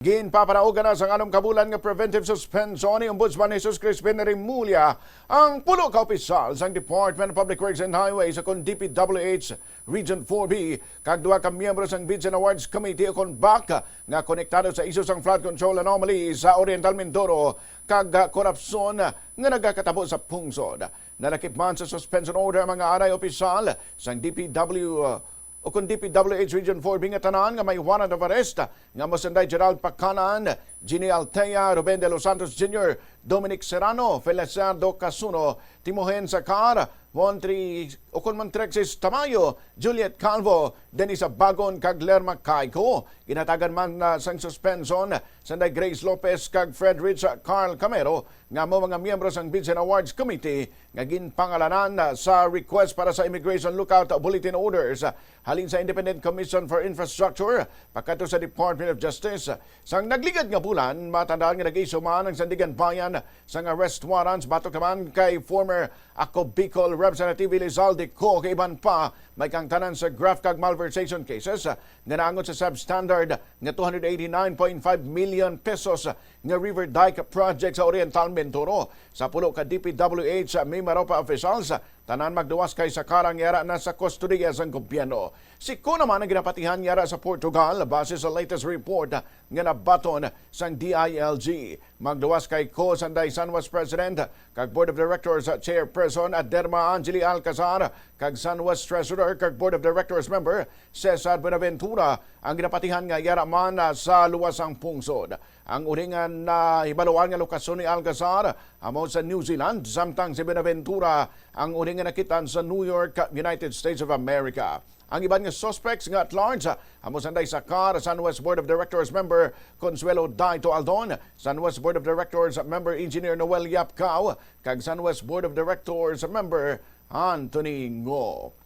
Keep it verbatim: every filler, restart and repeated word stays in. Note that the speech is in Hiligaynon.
Ginpaparaugan na sang anom ka bulan nga preventive suspension ni Ombudsman Jesus Crispin Remulla ang pulo ka opisyal sang Department of Public Works and Highways o kon D P W H Region four B kag duha ka miyembro sang Bids and Awards Committee o kon BAC nga konektado sa isyu sang flood control anomaly sa Oriental Mindoro kag, ah, korupsyon nga nagakatabo sa pungsod. Nalakip man sa suspension order ang mga anay opisyal sang D P W, uh, o kon D P W H Region four B nga tanan nga may warrant of arrest nga amo sanday Gerald Pacanan, Jeannie Altea, Ruben De Los Santos Junior, Dominic Serrano, Feliciardo Casuno, Timohen Sacar, Montri o kon Montrexis Tamayo, Juliet Calvo, Denisa Bagon kag Lerma Caico. Ginhatagan man na sang suspension sanday Grace Lopez kag Fredrich Carl Camero nga amo mga miyembro sang Bids and Awards Committee nga ginpangalanan sa request para sa Immigration Lookout Bulletin Orders halin sa Independent Commission for Infrastructure pakadto sa Department of Justice. Sang nagligad nga bulan, matandaan nga nag-issue man ang Sandiganbayan sang arrest warrants batok naman kay former Ako Bicol Representative Elizalde Co kag iban pa, may kaangtanan sa graft kag malversation cases nga naangot sa substandard nga two hundred eighty-nine point five million pesos nga River Dike Project sa Oriental Mindoro. Sa pulo ka D P W H Mimaropa officials, tanan magduwas kay Sacar ang yara na sa kustodiya sang gobyerno. Si Co naman ang ginapatihan yara sa Portugal, base sa latest report nga nabaton sang D I L G. Magduwas kay Co sanday San Juan President kag Board of Directors Chairperson Derma Angeli Alcazar kag San Juan Treasurer kag Board of Directors member Cesar Buenaventura ang ginapatihan nga yara man sa luwas sang pungsod. Ang uri nga nahibaluan nga lokasyon ni Alcazar amo sa New Zealand, samtang si Buenaventura ang uri nga nakitaan sa New York, United States of America. Ang iban nga suspects nga at large amo sanday Sacar, San Juan Board of Directors member Consuelo Daito Aldon, San Juan Board of Directors member Engineer Noel Yapcao, kag San Juan Board of Directors member Anthony Ngo.